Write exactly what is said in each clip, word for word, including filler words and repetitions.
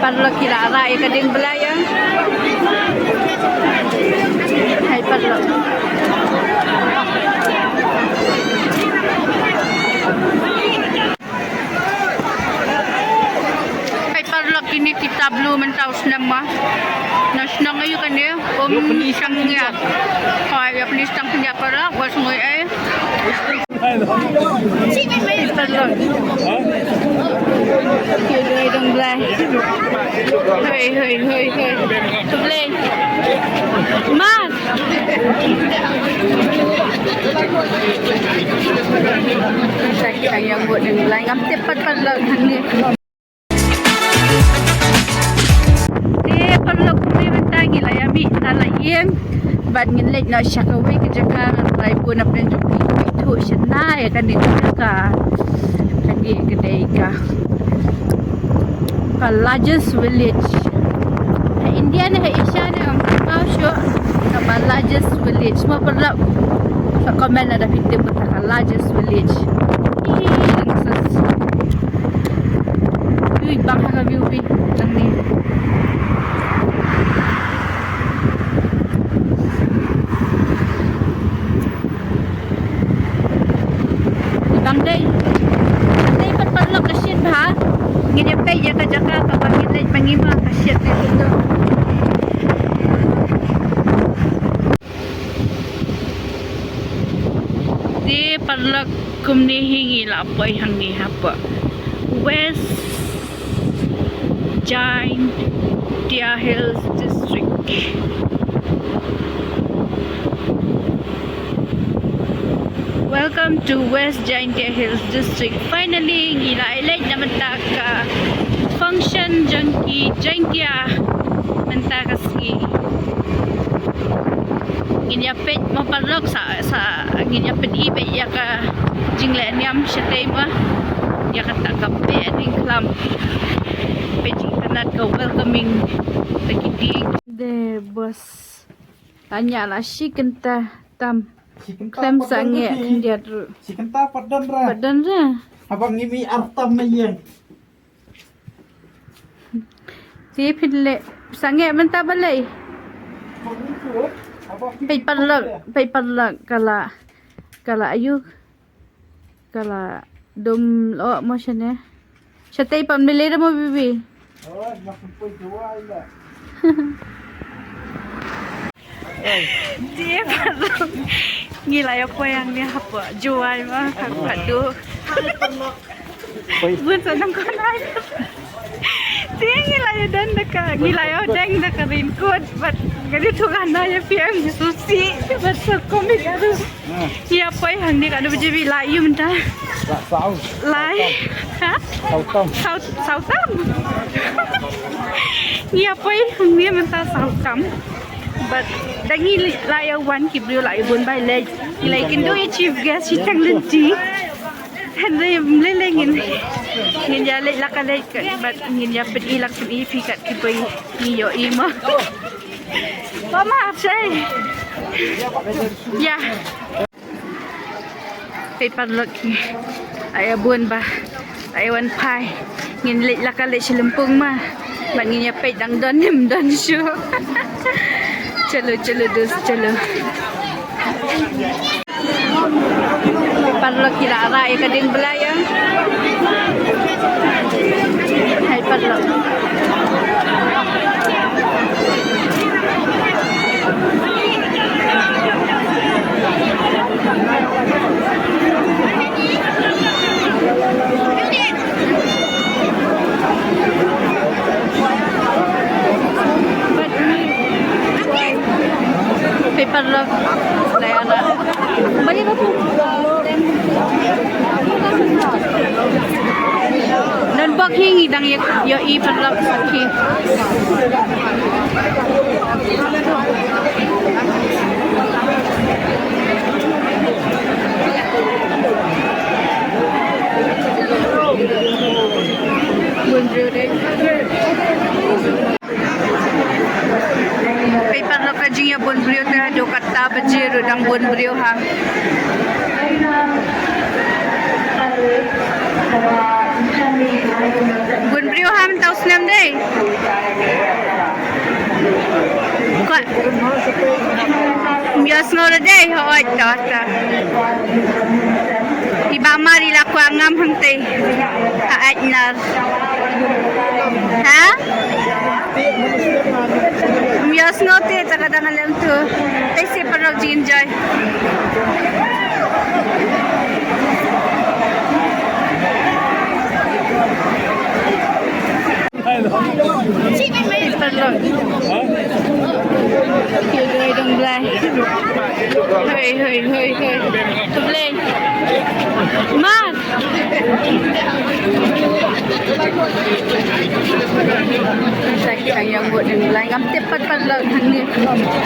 Paralok ki la rah ïa ka dieng blei ïa. Hai paralok. Hai paralok, kine ki tableau mynta u snem ma. Na shnong aïu kane? Um Shangya. Hai, ïa pynïashtang pynïap paralok, wat sngew ei. Paralok. Ki dei dong blei. Hoi, hoi, hoi, hoi. Blei. Mas. Sa ki dang ïa ngut dong blei. Ngam tip pat paralok hangne. Te paralok, kumne mynta ngi la ïa mih na la ïing bad ngin leit noh sha kawei ka jaka, ngan try bun na pdeng jong phi, phi thuh shynna ïa kane ka jaka. Kane ka dei ka, ka largest village ha India ne ha Asia ne, ym tip shuh. Ka largest village, mo paralok? Sa comment lada phi tip kata ka largest village. Ih, dang sa Ui, bang ha ka view phi nangne. Bang dei. Dei pat paralok, ka shit bha. Ngin ïa peit ïa ka jaka kaba ngin leit ma ngi ma, ka shit dei tu. Te paralok, kumne hi ngi la poi hangne hapoh West Jaintia Hills District. Welcome to West Jaintia Hills District. Finally ngi la ïa leit na mynta ka function jong ki Jaintia mynta ka sngi. Ngin ïa peit mo paralok, sa, sa ngin ïa peit, ïa peit ïa ka jingleh niam shatei mo. Ïa kata ka beh dieng khlam. Peit jingitynnat ka welcoming da ki dieng. De bos. Tanya la shi kynta tam. Shi kynta. Khlem pat don sangeh ruh phi. Khyndiat ruh. Shi kynta pat don ra. Pat don ra. Haba ngi mih ar tam na ïing. Te phi leh sangeh mynta balei? Peit paralok, peit paralok, ka la, ka la aïu, ka la dum lyoh mo shane. Shatei pat ym lei da mo bibi. Te paralok, ngi la ïa poi hangne hapoh Jowai ma, ha khadduh. Bun sa nang khana. Te ngi la ïa don da ka, ngi la ïa deng da ka raincoat, bad ka dei tu khana ïa phi em susi, bad sa komik aduh. Ïa poi hangne ka dei ba jybi la ïa mynta. Lai. Ha? Saw tam. Saw, saw tam. Ïa poi hangne mynta saw tam. Bad da ngi la ïa wan ki briew la ïa bun ba leit. Ngi la ïa kynduh ïa chief guest shi tang lynti. Hynrei ym lei lei ngin, ngin ïa leit la ka leit ka, bad ngin ïa pyni la ka pyni phi kat ki poi ngi ïohi mo. Ko ma sei. Ïa. Peit paralok ki. Ai bun ba. Ai wan phai. Ngin leit la ka leit shi lympung ma. Bad ngin ïa peit dang don ne ym don shuh. Chalo, chalo, dos, chalo. Paralok ki la rah ïa ka dieng blei ïa. Hai paralok. Peit paralok. Lai ana. Bagi aku. Don bok hi ngi dang ïa, ïa i paralok sakhi. Bun briew dei. Peit paralok ka jingïabun briew te haduh katta baje ruh dang bun briew ha. Bun briew ha mynta u snem dei. Sngew re dei, hooid, to, to. I Bah Mar i la kwah ngam hangtei. Ha Aitnar. Ha? Ym ïohsngew te, ta ka dang lem tu. Te shi paralok jin enjoy. Paralok. Ki dei dong Blai. Hoi, hoi, hoi, hoi. Blai. Ma. Sa ki dang ïa bud dong Blai. Ngam tip pat paralok hangne.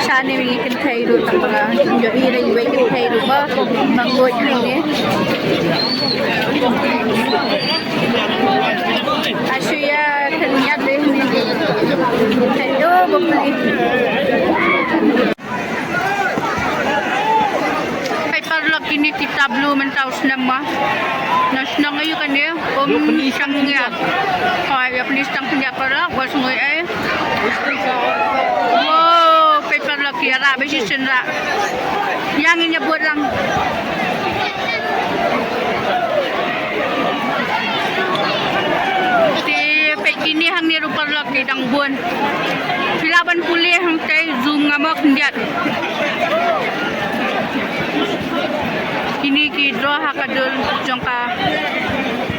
Shane ngi kynthei ruh tang ba. Ïohi re iwei kynthei ruh ba. Ba bud hangne. Ashu ïa kan ïa dei ni. Hello, bapli. Hai paralok, kine ki tableau mynta u snem ma. Na shnong aïu kane? Um, Shangnya. Hai, ïa pynïasyriem ïa paralok, wat sngew eh. Wow, peit paralok, ïa rah ba shi sien rah. Ïa ngin ïa bud lang. Te peit kine hangne ruh paralok ki dang bun. Phi lah ban pule hangtei zoom nga mo khyndiat. Kine ki draw ha ka dur jong ka,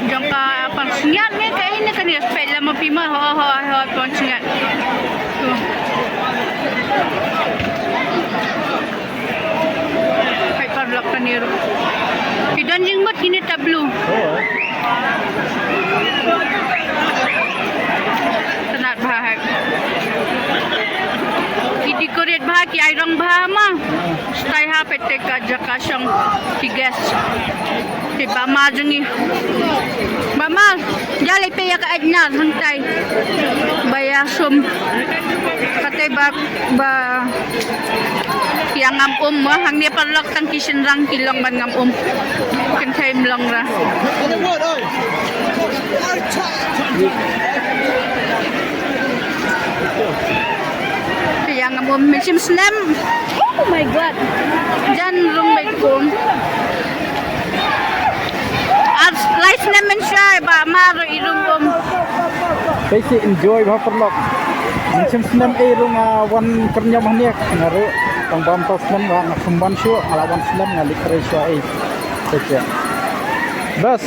jong ka pansngiat ne kaei ne kane, peit lem ma phi ma, ho ho ho pansngiat. To. Peit paralok kane ruh. Ki don jingmut kine tableau. Tnat bha hai. Ki decorate bha, ki ai rong bha ma. Stai ha peit te ka jaka shong ki guest. Te Bah Mar jong ngi. Bah Mar, ïa leit peit ïa ka Aitnar hangtai. Ba ïa sum. Katai ba, ba ïa ngam um, ah, hangne paralok tang ki shynrang ki long ban ngam um. Kynthei ym long ra. Ïa ngam um, mynshem snem. Oh my God. Jan rung beit kum. Ar lai snem mynshwa Bah Mar i rung um. Peit shi enjoy bha paralok. Mynshem snem ei rung, ah, wan kyrñiam hangne nga ruh. Tang bam tau snem nga, nga kum ban shuh, nga la wan snem nga leit khrei shuh ei. Peit shi. Bas.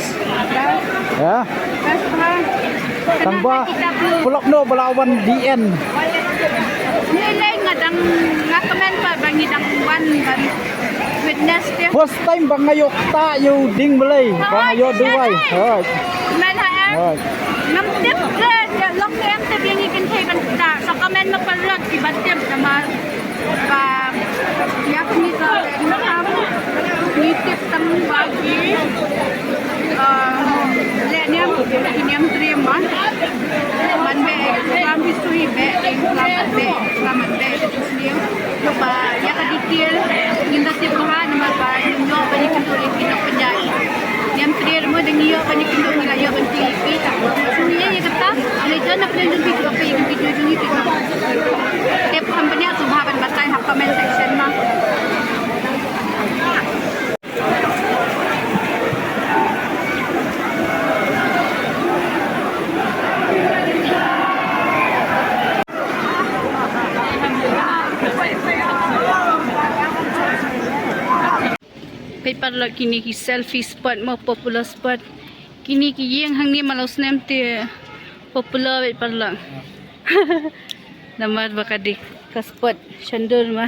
Ya. Tang ba paralok no ba la wan D N. Ni lei nga dang, nga kmen ba, ba ngi dang wan ban witness te. First time ba nga ïoh ktah ïa u dieng Blei, ba nga ïoh duwai. Hooid. Kmen ha em. Hooid. Ngam tip re, ïa lok em te ba ngi kynthei ban ktah. Sa kmen ma paralok kiba tip namar ba ïa kine ka, ïa kine ka, ngi tip tang ba ki, ah, leh niam, ki niam triem ma. Man beh, klam bisu hi beh, klam beh, klam beh, bisu sniew. Ba ïa ka detail ngim da tip bha namar ba ngim ïoh ban ïakynduh ïa ki nongpynïaid. Niam triem mo, da ngi ïoh ban ïakynduh, ngi la ïoh ban tip ïa ki. Shu ïa kata, lei jon na pdeng jong ki, ki peit ïa ki video jong ngi ki. Tip kham bniah, sngewbha ban batai ha comment section ma. Peit paralok, kine ki selfie spot mo, popular spot. Kine ki ïing hangne malu snem te popular, peit paralok. Namar ba ka dei ka spot shon dur ma.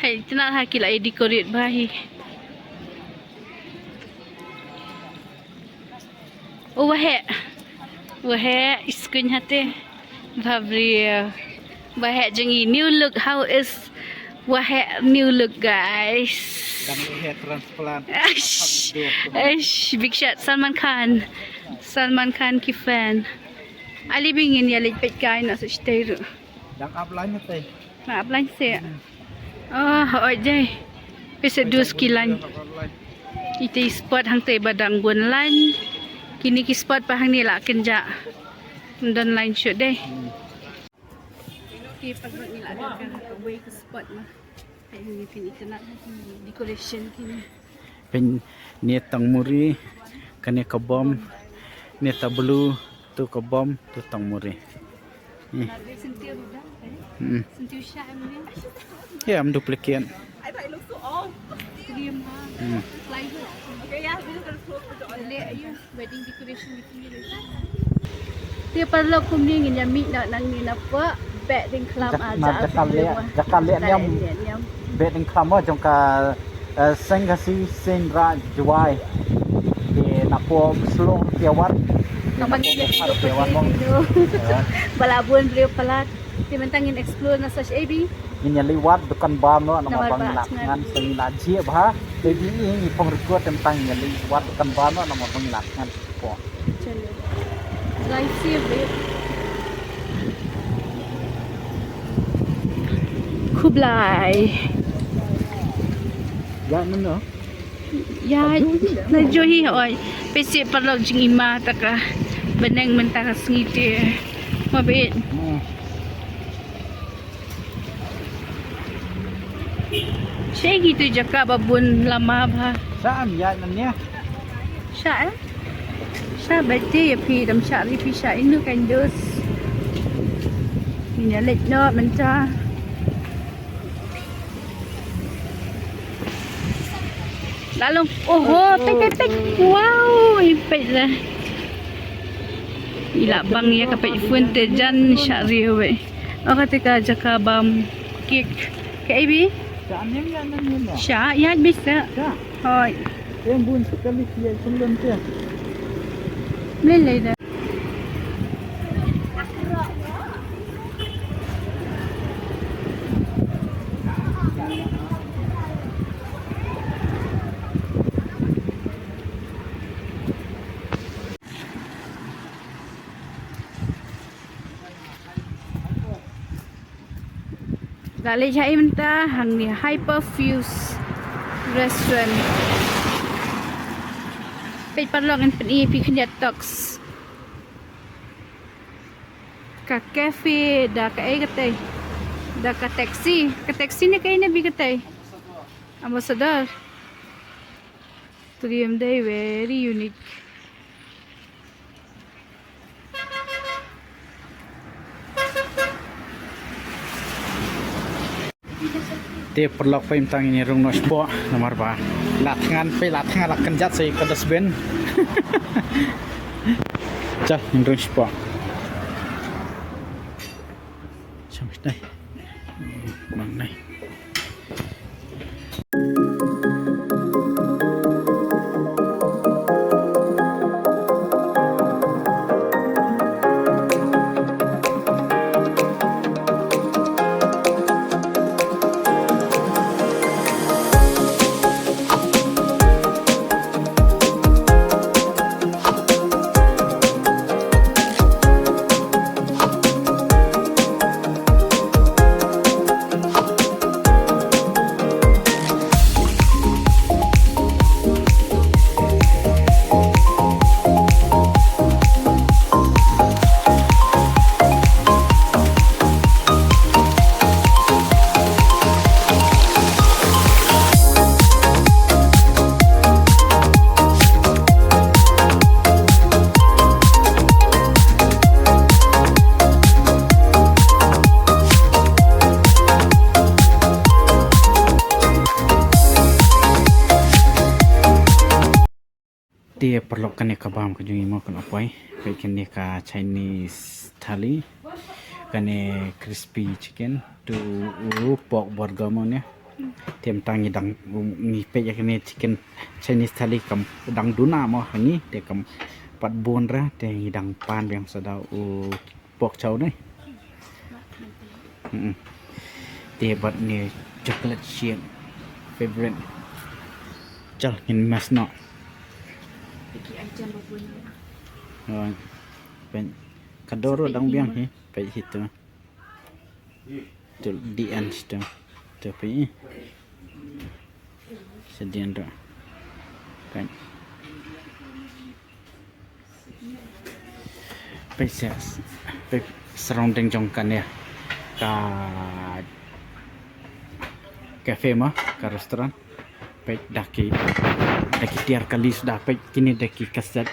Hai, tnat ha ki la decorate bha hi. Oh, waheh. Waheh, iskuin hate. Bhabri. Waheh jong ngi, new look. How is waheh new look, guys? Dang hair transplant. Aish. Aish, big shot Salman Khan. Salman Khan ki fan. Ali bingin ïa leit peit kai na sa shtei ruh. Dang up line hate. Nga ap line seh. Oh, hooid jai. Phi sa dus ki line. Ite i spot hangtei ba dang bun line. Kine ki spot ba hangne la kynjah. Ym don line shuh dei. Ki paralok, ngi la don kawei ka spot ma. Ini pyn itynnad ha ki decoration kine. Pyn, ne tang muri, kane ka bom, ne ta blue, tu ka bom, tu tang muri. Hmm. Hmm. Ya, em duplicate. Hmm. Wedding decoration. Te paralok, kumne ngin ïa mih noh nangne na pdeng khlam. Jaka leh, jaka leh niam. Pdeng khlam jong ka, eh, Seng Khasi Seng Raj Jowai. Te na pdeng slong te wat. Namar ngin ïa ba la bun briew palat. Te mynta ngin explore na sa shaei. Ngin ïa leit wad dukan bam noh namar ba ngi la thngan, sngewbha. Te ngi phong record te mynta ngin ïa leit wad dukan bam noh namar ba ngi la thngan. Chalo. Drive safe, babe. Khublai. Ya, mynno? Ya, na johi oi. Peit paralok, jingim ma ta ka bneng mynta ka sngi te. Ma beit. Hmm. Shaei kito jaka ba bun lama bha. Sha em ïaid nangne. Sha em? Sha beit te ïa phi, dam sha ri phi sha ino kain dos. Ngin ïa leit noh mynta. La long, oho, peit, peit, peit. Wow, i peit la. I la bang ïa ka peit phone te jan sha ri wei. Oh, kata ka jaka bam cake. Ka ibi? Sha ïaid beit sa. Hooid. Mlien lei da. La leit shaei mynta? Hangne Hyperfuse Restaurant. Peit paralok, ngan pyni ïa phi khyndiat toks. Ka cafe, da kaei katei. Da ka taxi. Ka taxi ne kaei ne bi katei. Ambassador. Trim dei very unique. Te paralok, peit mynta ngin ïa rung noh shapoh namar ba la thngan, peit la thngan la kynjat sa ïa ka dustbin. Chal ngin rung shapoh. Chal mynta. Bang nai. Te paralok, kane ka bam ka jong ngi mo kan ap wai. Peit kane ka Chinese thali. Kane crispy chicken, tu u pork burger mo ne. Te mynta ngi dang, ngi peit ïa kane chicken Chinese thali kam dang duna mo ha ngi, te kam pat bun ra, te ngi dang pan biang sa da u pork chow ne. Mm. Te bad ne chocolate shake favorite. Chal ngin mas noh. Peit ka dor dang biang hi, peit hi tu. Tu di an tu. Tu peit. Sedian tu. Kan. Peit sa, peit surrounding jong kane ka Cafe ma, ka restaurant. Peit da ki, da ki tiar kali suda, peit kine da ki kaset,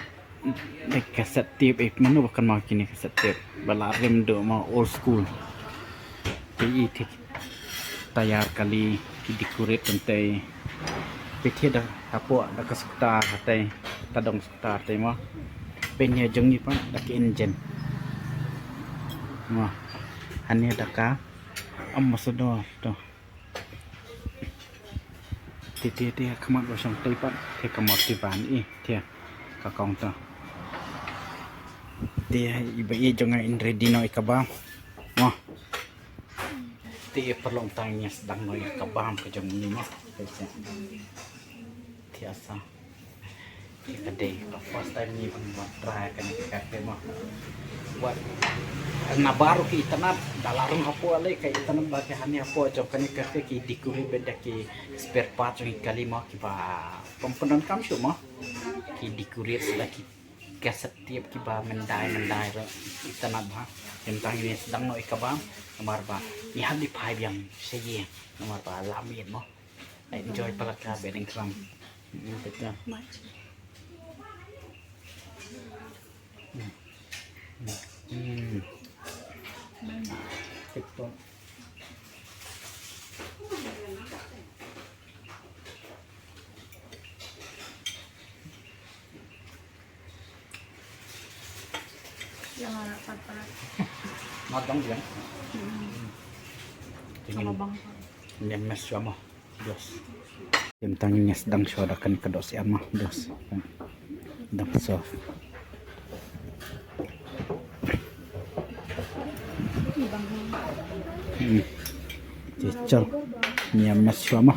da ki kaset tape, eh, mano ba kynmaw kine kaset tape. Ba la rim duh ma, old school. Peit i thik tiar kali ki decorate tang tei. Peit hi da hapoh da ka suktar hatei, ta dong suktar tei ma. Peit hi jong ngi pat da ki engine. Ma. Hangne da ka ambassador to. Te, te, te, ka mat ba shong tei pat, te ka mat te ban i, te, ka kong to. Te, i ba i jong nga in ready noh i kabam. Mo. Te, paralok tang ngi sdang noh i kabam ka jong ngi mo. Te, te. Te, asa. Ka dei ka first time ngi ban, ban try kane ka cafe mo. Wat na baroh ki itynnad, da la rung hapoh lei ka itynnad ba ka hangne hapoh jong kane ka cafe ki decorate bad da ki spare part jong ki kali mo kiba pom pyndonkam shuh mo. Ki decorate da ki kaset tape kiba myndai myndai ruh itynnad bha. Te mynta ngi sdang noh i kabam namar ba ngi hap di phai biang sha ïing namar ba la miet mo. Enjoy palat ka bedding klam. Hmm, betul. Hmm. Hmm. Betul. Yang anak parat. Matang dia. Hmm. Sama bang. Ini mes sama. Dos. Te mynta ngi sdang shuwa da kane ka dohsyiar mo, dos. Dang soft. Hmm. Te chal. Ngi ïa mess shuwa mo.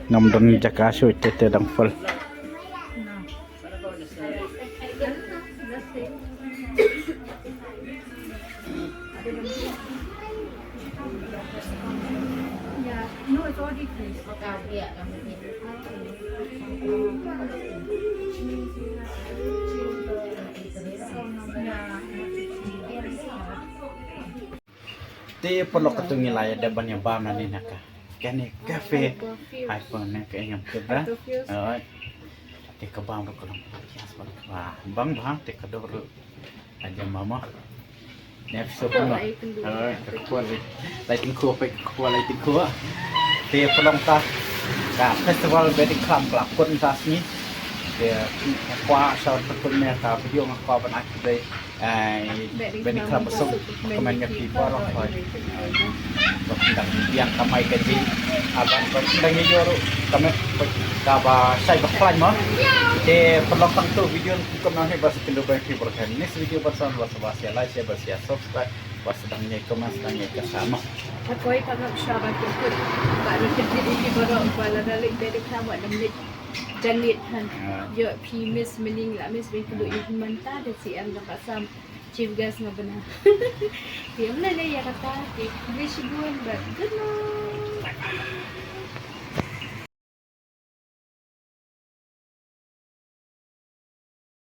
Ngam don jaka shuh te, te dang full. Te paralok, katto ngi la ïa dep ban ïa bam nangne na ka kane cafe Hyperfuse. Hyper ne ka, ngam tip da. Hyperfuse. Oi. Te ka bam ruh ka long biang shuwa, bang bang te ka dor ruh. Aja mama. Ne episode ma. Oi, ka kwah lai. Lai tyngkhuh, peit ka kwah lai tyngkhuh. Te paralok, ta ka festival Bedding Club ka la kut mynta sngi. Te nga kwah sha ka kut ne ka video nga kwah ban ai khublei. Ai, Bedding Club ba suk kmen ïa phi baroh. Ba phin dang biang kamai kajih. Ban ba phin dang ïoh ruh ka met kaba shai ba khlaiñ mo. Te paralok, tang to video kumno hi ba sa kynduh ba phi baroh. Next video ba sa, ba sa, ba sa like, share, ba sa subscribe, ba sa dang ïa comment, sa dang ïa ka sa mo. Ka koi paralok, sha ba kut ba ruh kynduh ïa phi baroh ba lada leit Bedding Club wat nym leit janmiet han. Ïoh phi miss mynnin, la miss ba kynduh ïa phi mynta da C M da ka Sam. Chief guest nga bna. Te ym lei lei ïa kata, te khublei shibun bad good night.